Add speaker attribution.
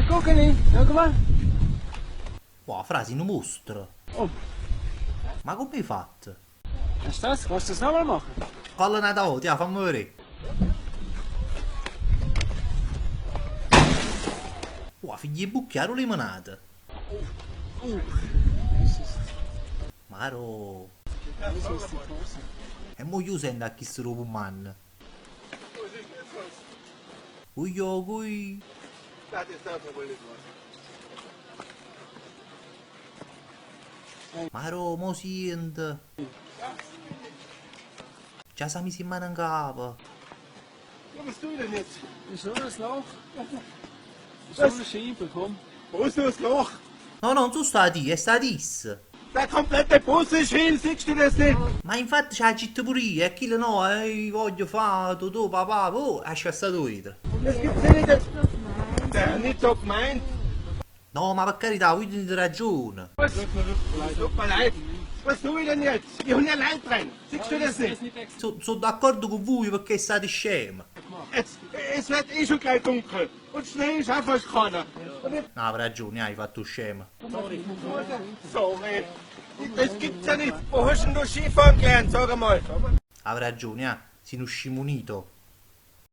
Speaker 1: Guckeli, schau mal.
Speaker 2: Uà, fra, si nu mostro!
Speaker 1: Oh.
Speaker 2: Ma comm' 'e fatto?
Speaker 1: Was ist das? Willst du das nochmal machen?
Speaker 2: Fallo n'ata vota, ja, famme vedè. Uà, figlio 'e bucchia, aro l'hê menato? Maro. E mo io sento a chisto d' 'o pummanno. Uglio, cui. Maro, mo siente. Già s'ha miso 'e mmane 'ncapa. No, no, nun so' stato io, è stato isso. Ma infatti ce l'aggio ditto pure io, e chillo no, eh, io voglio fa' Totò, papà, oh, ha scassato 'o vetro. No, ma per carità, vui tenite ragione. So, so d'accordo cu vuje pecché state scemo. No, ave ragione, hai fatto 'o scemo. Ave ragione, ah, si nu scimunito.